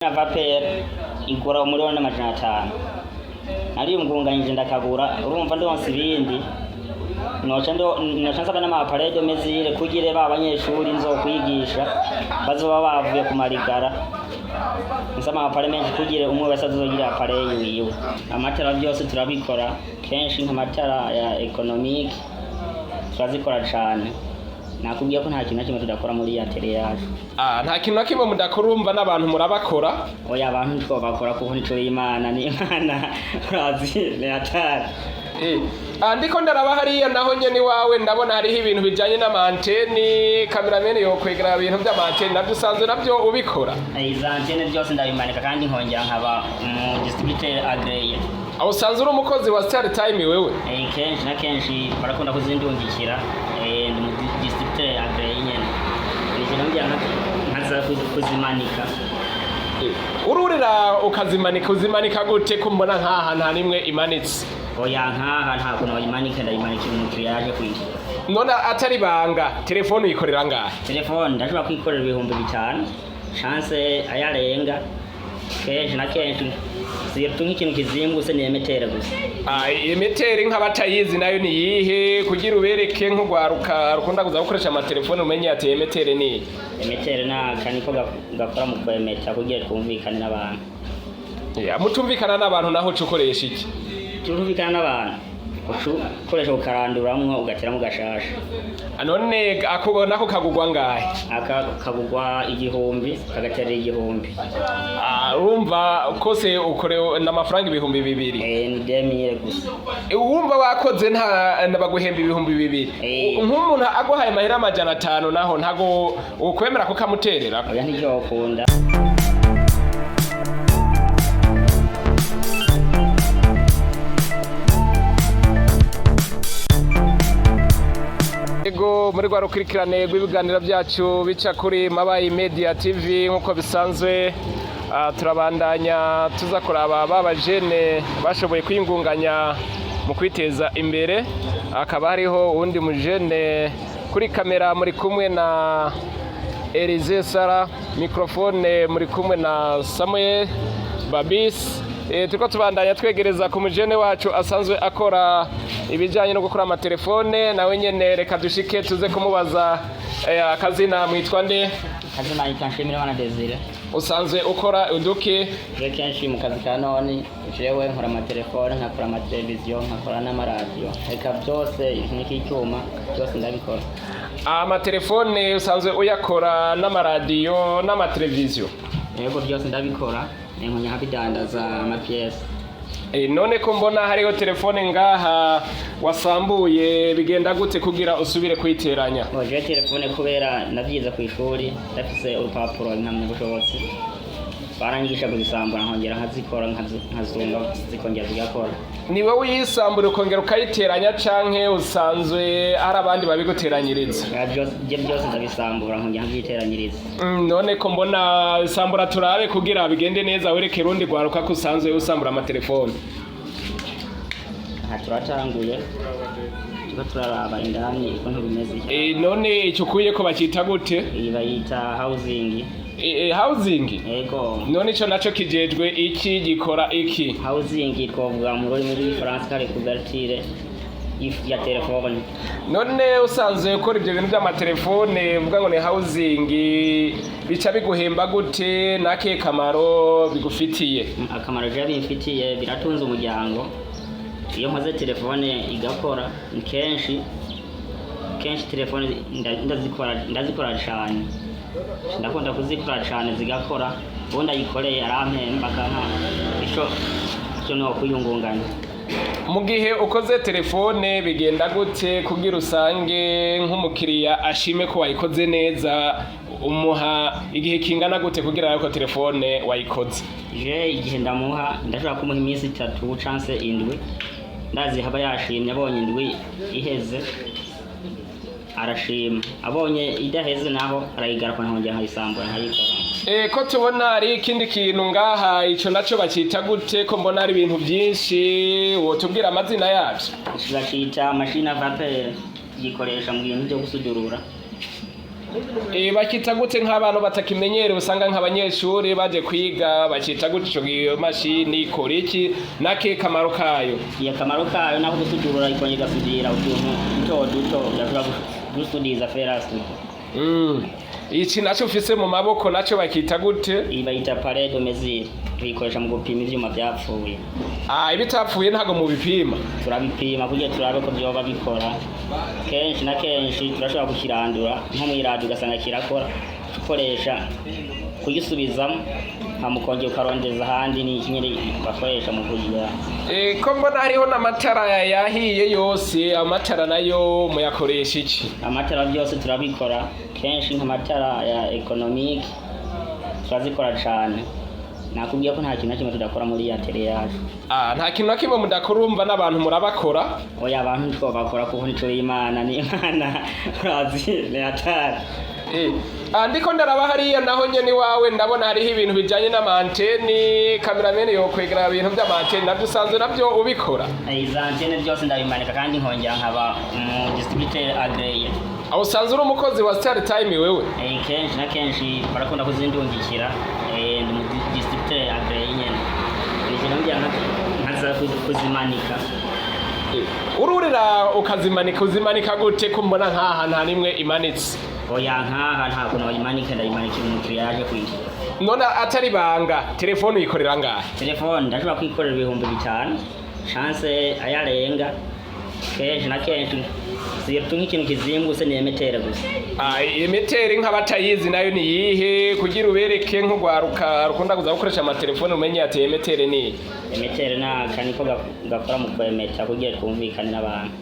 Na vapeur igura 1,500,000, nariyungunganyije ndakagura. Urumva ndonse ibindi noca nsaba n'ama appareil de mesure kugira ba banyeshuri nzokwigisha bazoba bavuye ku marigara. Nsaba ama appareil menshi kugira umwe wese azogira appareil wiwe. Amatara byose turabikora, kenshi nk'amatara ya économique turazikora cane. Nakubwiye ko nta kintu na kimwe tudakora muri atelier yacu. Ah, nta kintu na kimwe mudakora, urumva n'abantu murabakora. Oya, abantu ntitwobakora kuko ntituri Imana, ni Imana, urazi ni hatari. Ah, ndiko ndaraba hariya naho nyene iwawe, ndabona hariho ibintu bijanye n'ama antennes. Cameraman yokwegera, ibintu vy'ama antennes navyo usanzwe navyo ubikora? Izo antennes byose ndabimanika, kandi nkongera nkaba umu distributeur agréé. Aho usanzwe uri umukozi wa Star Time wewe? Kenshi na kenshi barakunda kuzindungikira. Ndi umu distributeur agréé nyene, nije nongera nkaza kuzimanika. Ururira ukazimanika? Uzimanika gute ko mbona nk'aha nta nimwe imanitse? Oya, nkaha nta kuntu bayimanika, ndayimanikira umukiriya yaje kwishyura. None atari banga, telefone uyikorera ngahe? Telefone ndashobora kwikorera 5000 chance ayarenga, kenshi na kenshi surtout nk'ikintu kizimbutse ni émetteur gusa. Ah, émetteur nk'abatayizi nayo ni yihe, kugira ubereke nk'urwaruka rukunda kuza gukoresha amatelefone umenye ati émetteur ni iyi? Émetteur ni aka niko gakora mu kwemeta kugira twumvikane n'abantu. Ya, mutumvikana n'abantu naho uca ukoresha iki? Turumvikana n'abantu, uca ukoresha ukaranduramwo ugateramo gashasha. Ah, none ako nako kagugwa ngahe? Aka kagugwa 1000, kagaterera 1000. Ah, urumva kose ukorewe n'amafaranga 2000? Ni 2000 gusa. Wumva wakoze nta baguhemba 2000? Nk'umuntu aguhaye amahera 500 naho ntago ukwemera kukamuterera? Oya, ntivyokunda. Ego, muri rwa rukurikirane rw'ibiganiro byacu bica kuri Mabayi Media TV, nk'uko bisanzwe, turabandanya tuza kuraba ba bajene bashoboye kwiyungunganya mu kwiteza imbere. Hakaba hariho uwundi mujene kuri kamera, muri kumwe na Elize Sara, microphone muri kumwe na Samuel Babis. Turiko tubandanya twegereza ku mujene wacu asanzwe akora ibijyanye no gukora amatelefone. Nawe nyene reka dushike tuze kumubaza. Akazina mwitwa nde? Kazina yitwa Nshimirimana Desire. Usanzwe ukora uduki? Je kenshi mu kazi ka none, jewe nkora amatelefone, nkakora amateleviziyo, nkakora n'amaradiyo, reka byose niki icyuma byose ndabikora. Amatelefone usanzwe uyakora n'amaradiyo n'amateleviziyo? Yego, byose ndabikora, nkonya nkabidandaza ama pièces. None ko mbona hariho telefone ngaha wasambuye, bigenda gute kugira usubire kuyiteranya? Jewe telefone kubera navyize ku ishuri, ndafise urupapuro impamyabushobozi, baranyigisha kuzisambura nkongera nkazikora, nkazunga zikongera zigakora. Ni wowe uyisambura ukongera ukayiteranya canke usanzwe hari abandi babiguteranyiriza? Ya, je byose ndabisambura nkongera nkavyiteranyiriza. None ko mbona sambura, turabe kugira bigende neza, wereke rundi rwaruka ko usanzwe usambura amatelefone. Aha turatanguye, turiko turaraba indani ukuntu bimeze. None icyo ukuye ko bakita gute? Iyi bayita housing. Housing? Yego. None ico naco kijejwe iki, gikora iki? Housing twovuga mu rurimi rw'igifaransa kari couverture ya telefone. None usanzwe ukora ibyo bintu by'amatelefone, uvuga ngo ni housing, bica biguhemba gute, n'akahe kamaro bigufitiye? Akamaro je bimfitiye, biratunze umuryango. Iyo nkoze telefone igakora, ni kenshi kenshi telefone ndazikora cane, ndakunda kuzikora cane zigakora. Uwo ndayikoreye arampemba akampa ico no kwiyungunganya. Mu gihe ukoze telefone bigenda gute kugira usange nk'umukiriya ashime ko wayikoze neza? Umuha igihe kingana gute kugira yuko telefone wayikoze? Je igihe ndamuha, ndashobora kumuha iminsi 3 canse 7. Ndazi haba yashimye abonye indwi iheze, arashima. Abonye idaheze naho arayigaruka, nkongera nkayisambura nkayikora. Ko tubona hari ikindi kintu ngaha, ico naco bacita gute, ko mbona hari ibintu byinshi? Wotubwira amazina yabyo? Bacita machine à vapeur, gikoresha mu bintu byo gusudurura. Bakita gute nk'abantu batakimenyere, usanga nk'abanyeshuri baje kwiga, bakita gute ico iyo mashini, ikora iki, nake kamaro kayo? Iyo akamaro kayo nako gusudurura, ikongera igasudira utuntu duto duto, gashobora gusudiza fer à souder. Iki naco ufise mu maboko naco bakita gute? Iyi bayita appareil de mesure, tuyikoresha mu gupima ivyuma vyapfuye. Ah, ibitapfuye ntago mubipima? Turabipima kugira turabe ko vyoba bikora. Kenshi na kenshi turashobora kukirandura nko mw'iradiyo, ugasanga kirakora, ukoresha kugisubizamo, hama ukongera ukarondeza ahandi. Ni iki nyene bakoresha mu kugira. Ko mbona hariho n'amatara yahiye yose, amatara nayo muyakoresha iki? Amatara byose turabikora, kenshi nk'amatara ya économique turazikora cane. Nakubwiye ko nta kintu na kimwe tudakora muri ya atelier yacu. Ah, nta kintu na kimwe mudakora, urumva n'abantu murabakora. Oya, abantu ntitwobakora kuko ntituri Imana, ni Imana, urazi, ni hatari. Ah, ndiko ndaraba hariya naho nyene iwawe, ndabona hariho ibintu bijanye n'ama antennes. Cameraman yokwegera, ibintu vy'ama antennes navyo usanzwe navyo ubikora? Iza antennes byose ndabimanika, kandi nkongera nkaba umu distributeur agréé. Aho usanzwe uri umukozi wa Star Time wewe? Kenshi na kenshi barakunda kuzindungikira. Ndi umu distributeur agréé nyene, nije nongera nkaza kuzimanika. Ururira ukazimanika, uzimanika gute ko mbona nk'aha nta nimwe imanitse? Oya, nkaha nta kuntu bayimanika, ndayimanikira umukiriya yaje kwishyura. None atari ibanga, telefone uyikorera ngahe? Telefone ndashobora kwikorera 5000 chance ayarenga, kenshi na kenshi surtout nk'ikintu kizimbutse ni émetteur gusa. Ah, émetteur nk'abatayizi nayo ni yihe, kugira ubereke nk'urwaruka rukunda kuza gukoresha amatelefone umenye ati émetteur ni iyi? Émetteur ni aka niko gakora mu kwemeta kugira twumvikane n'abantu.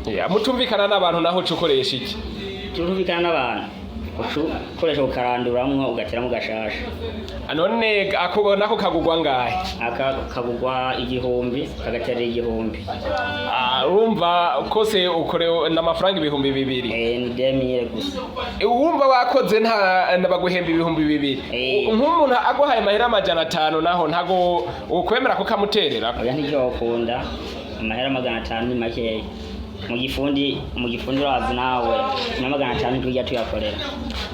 Ya, mutumvikana n'abantu naho uca ukoresha iki? Turumvikana n'abantu, uca ukoresha ukaranduramwo, ugateramo gashasha. Ah, none ako nako kagugwa ngahe? Aka kagugwa 1000, kagaterera 1000. Ah, urumva kose ukorewe n'amafaranga 2000? Ni 2000 gusa. Wumva wakoze nta baguhemba 2000? Nk'umuntu aguhaye amahera 500 naho ntago ukwemera kukamuterera? Oya, ntivyokunda, amahera 500 ni makeya mu gifundi. Mu gifundi urazi nawe, na 500 tujya tuyakorera.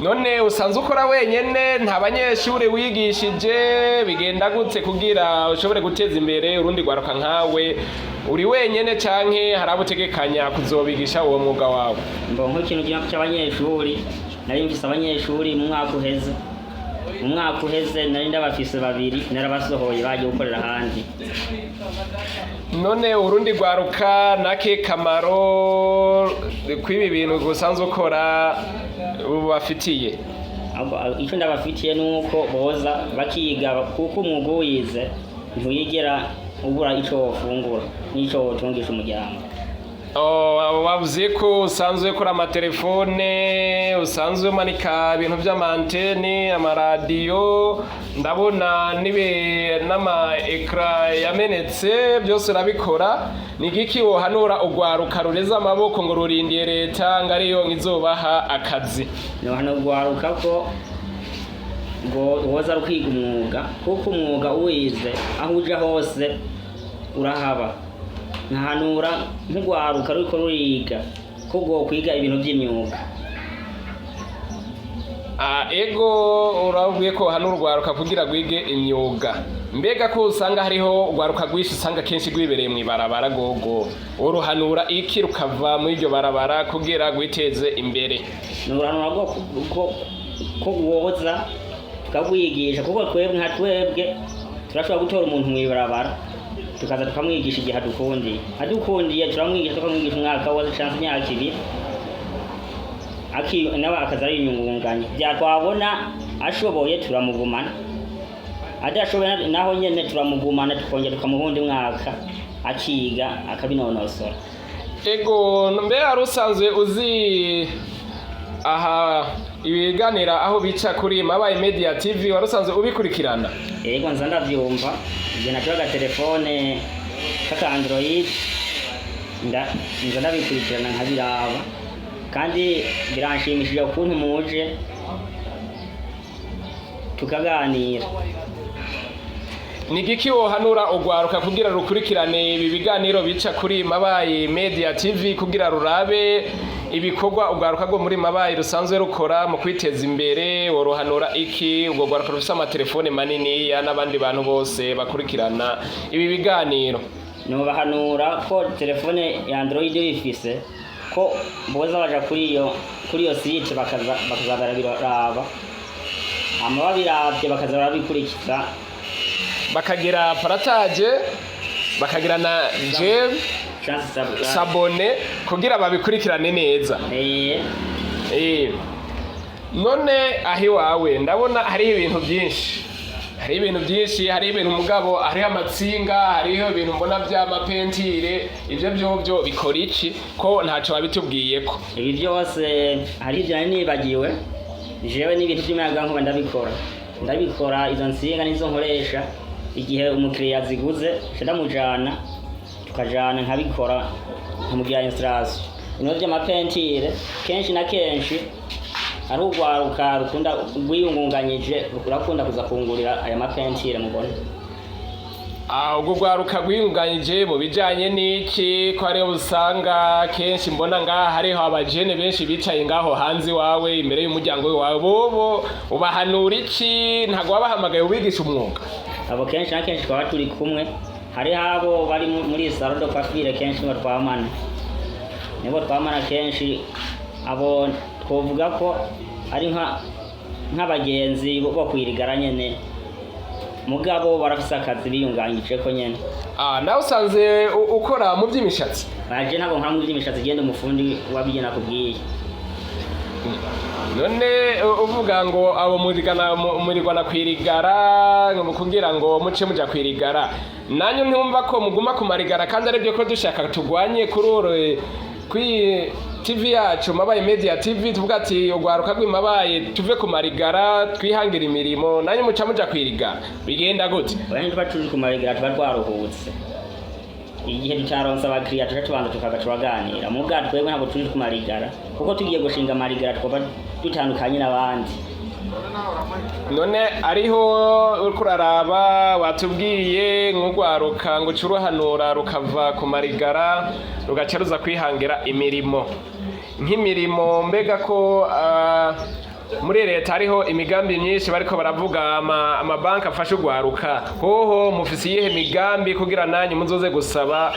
None usanzwe ukora wenyene, nta banyeshuri wigishije, bigenda gute kugira ushobore guteza imbere urundi rwaruka nkawe? Uri wenyene canke hari abo utegekanya kuzobigisha uwo mwuga wawe? Mbo nk'ikintu cy'abanyeshuri, nari mfise abanyeshuri mu mwaka uheze. Mu mwaka uheze nari ndabafise babiri, narabasohoye bagiye gukorera ahandi. None urundi rwaruka nake kamaro kw'ibi bintu usanzwe ukora bubafitiye? Ahubwo, icyo ndabafitiye ni uko boza bakiga, kuko umwuga uwize ntiwigera ubura ico wofungura n'ico wotungisha umuryango. Oh, wavuze ko usanzwe ukora amatelefone, usanzwe umanika ibintu by'ama antennes, amaradiyo, ndabona nibe n'ama écrans yamenetse, byose urabikora. Ni igiki wohanura urwaruka rureze amaboko ngo rurindiye leta ngo ariyo izobaha akazi? Nohano rwaruka ko ngo woza rukwiga umwuga, kuko umwuga uwize aho uja hose urahaba. Nkahanura nk'urwaruka ruriko ruriga ko rwokwiga ibintu vy'imyuga. Ah, ego, urabwiye ko hano urwaruka kugira rwige imyuga. Mbega ko usanga hariho urwaruka rwinshi usanga kenshi rwibereye mu ibarabara gogo, uruhanura iki rukava muri iryo barabara kugira rwiteze imbere? Nuranura ko woza tukagwigisha, kuko twebwe nka twebwe turashobora gutora umuntu mw'ibarabara, tukaza tukamwigisha igihe adukundiye. Adukundiye turamwigisha, tukamwigisha umwaka wose canke imyaka 2, nawe akaza arinyungunganya. Bya twabona ashoboye turamugumana, adashoboye naho nyene turamugumana, tukongera tukamuha uwundi mwaka akiga akabinonosora. Ego, mbe wari usanzwe uzi aha ibiganira aho bica kuri Mabaye Media TV, wari usanzwe ubikurikirana? Yego, nza ndavyumva. Igihe natora agatelefone kaka Android, nza ndabikurikirana nkabiraba, kandi biranshimishije ukuntu muje tukaganira. Ni igiki wohanura urwaruka kugira rukurikirane ibi biganiro bica kuri Mabaye Media TV, kugira rurabe Ibikorwa urwaruka rwo muri Mabayi rusanzwe rukora mu kwiteza imbere, woruhanura iki ubwo rwaruka rufise amatelefone maniniya n'abandi bantu bose bakurikirana ibi biganiro? Nobahanura ko telefone ya Android uyifise, ko boza baja kuri iyo site, bakaza barabiraba, hama babiravye bakaza barabikurikiza. Bakagira partage, bakagira na j'aime, chance subscribe, s'abonner, kugira babikurikirane neza. None aho iwawe ndabona hariho ibintu byinshi, hariho ibintu byinshi, hariho ibintu mugabo, hariho amatsinga, hariho ibintu mbona by'amapentire. Ibyo byobyo bikora iki, ko ntacyo wabitubwiyeko? Ibi byose hari ibyo nari nibagiwe. Jewe n'ibintu by'umuyagankuba ndabikora, ndabikora. Izo nsinga nizo nkoresha igihe umukiriya aziguze, nca ndamujana, tukajana, nkabikora, nkamugira installation. Ibintu by'amapentire, kenshi na kenshi ari urwaruka rukunda rwiyungunganyije, rurakunda kuza kungurira aya mapentire mubona. Ah, ubwo rwaruka rwiyunganyije mu bijanye n'iki, ko hariho usanga kenshi mbona ngaha hariho abajene benshi bicaye ngaho hanze iwawe, imbere y'umuryango wawe? Bobo ubahanura iki? Ntabwo wabahamagaye ubigisha umwuga? Abo kenshi na kenshi twaba turi kumwe. Hariho abo bari muri salon de coiffure, kenshi nibo twamana, nibo twamana kenshi. Abo twovuga ko ari nk'abagenzi bo kwirigara nyene, mugabo barafise akazi biyunganyije ko nyene. Ah, nawe usanze ukora mu by'imishatsi? Baje, ntabwo nkora mu by'imishatsi, genda umufundi wabyo nakubwiye. None uvuga ngo abo murigana, murirwana kwirigara, ngo kugira ngo muce muja kwirigara, nanyu ntiwumva ko muguma ku marigara, kandi aribyo ko dushaka tugwanye kuri uru kuri TV yacu Mabaye Media TV, tuvuga ati urwaruka rw'imabaye tuve ku marigara, twihangira imirimo, nanyu muca muja kwirigara, bigenda gute? Oya, tuba turi ku marigara, tuba twaruhutse. Igihe tutaronse abakiriya, tuca tubanza tukaza turaganira. Muga twebwe ntabwo turi ku marigara, kuko tugiye gushinga amarigara twaba dutandukanye n'abandi. None ariho uriko uraraba, watubwiye nk'urwaruka ngo uce uruhanura rukava ku marigara, rugaca ruza kwihangira imirimo. Nk'imirimo mbega ko muri leta hariho imigambi myinshi bariko baravuga, amabanki afasha urwaruka, hoho mufise iyihe migambi kugira nanyu muzoze gusaba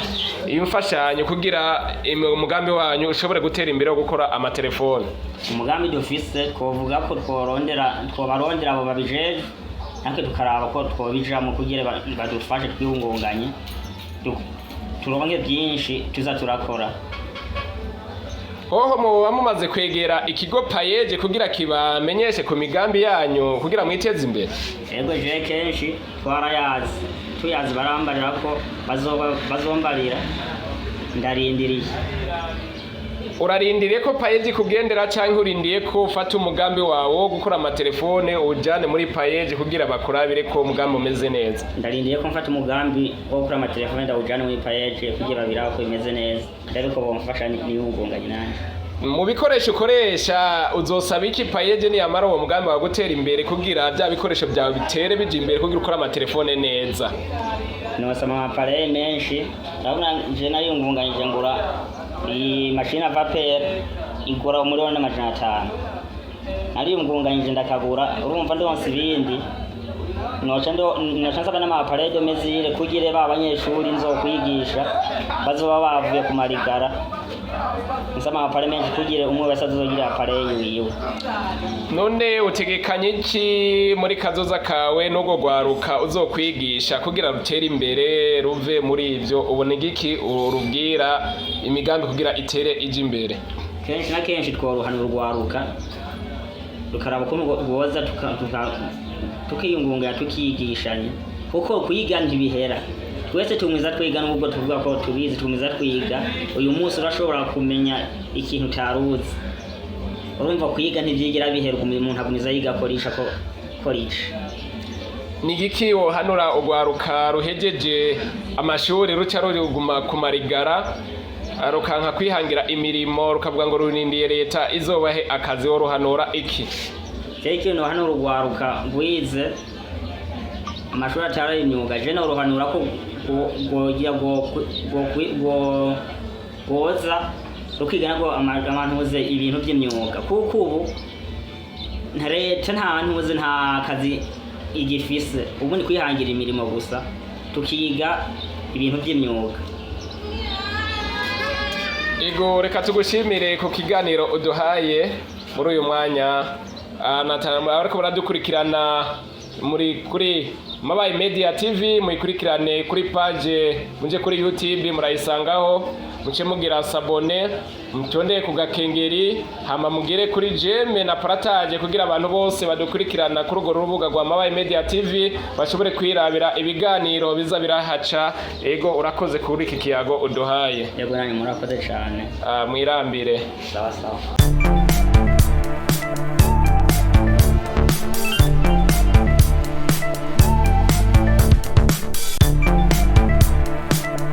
imfashanyo, kugira umugambi wanyu ushobore gutera imbere wo gukora amatelefone? Umugambi dufise, twovuga ko tworondera, twobarondera abo babijejwe, natwe tukaraba ko twobijamo kugira badufashe twiyungunganye, turonke byinshi tuza turakora. Hoho muba mumaze kwegera ikigo PAEEJ kugira kibamenyeshe ku migambi yanyu kugira mwiteze imbere? Ego, je kenshi twarayazi, tuyazi barambarira ko bazombarira, ndarindiriye. Urarindiriye ko PAEEJ kugendera, canke urindiye ko ufata umugambi wawe wo gukora amatelefone ujane muri PAEEJ kugira bakurabire ko umugambi umeze neza? Ndarindiriye ko mfata umugambi wo gukora amatelefone, ndawujane muri PAEEJ kugira babirabe ko bimeze neza, ndabe ko bomfasha niyungunganye nanje. Mu bikoresho ukoresha, uzosaba iki PAEEJ niyamara uwo mugambi wawe gutera imbere, kugira bya bikoresho byawe bitere bija imbere, kugira ukore amatelefone neza? Nosaba ama appareils menshi. Ndabona je nariyungunganyije ngura iyi machine à vapeur, igura 1,500,000. Nariyungunganyije ndakagura. Urumva ndonse ibindi, noca nsaba n'ama appareils de mesure, kugira ba banyeshuri nzokwigisha bazoba bavuye ku marigara. Nsaba ama appareils menshi kugira umwe wese azogira appareil wiwe. None utegekanye iki muri kazoza kawe n'ubwo rwaruka uzokwigisha kugira rutere imbere, ruve muri ivyo? Ubona igiki urubwira, imigambi kugira itere ije imbere? Kenshi na kenshi tworohana urwaruka, rukaraba ukuntu rwoza tukiyungunganya, tukigishanya, kuko kwiga ntibihera. Twese tumwiza twiga, nubwo tuvuga ko tubizi, tumwiza twiga. Uyu munsi urashobora kumenya ikintu utaruzi. Urumva kwiga ntivyigira bihera, umuntu agumiza yiga, akorisha ko korisha. Ni igiki wohanura urwaruka ruhejeje amashuri ruca ruguma ku marigara, rukanka kwihangira imirimo, rukavuga ngo rurindiye leta izobahe akazi? Wo ruhanura iki? Rero ikintu hano, urugwaruka rwize amashuri atari imyuga, je noruhanura ko gwoza. Tukiga nabwo amantuze ibintu by'imyuga, kuko ubu nta leta, nta ntuze, nta kazi igifise. Ubu ni kwihangira imirimo gusa, tukiga ibintu by'imyuga. Ego, reka tugushimire ku kiganiro uduhaye muri uyu mwanya. Ariko baradukurikirana muri kuri Mabayi Media TV, muyikurikirane kuri page, muje kuri YouTube murayisangaho, muce mugira s'abonner, mutondeye ku gakengeri, hama mugere kuri j'aime na partage, kugira abantu bose badukurikirana kuri urwo rubuga rwa Mabayi Media TV bashobore kwirabira ibiganiro biza birahaca. Ego, urakoze kuri iki kiyago uduhaye. Yego, nanyu murakoze cyane. Mwirambire. Sawa sawa.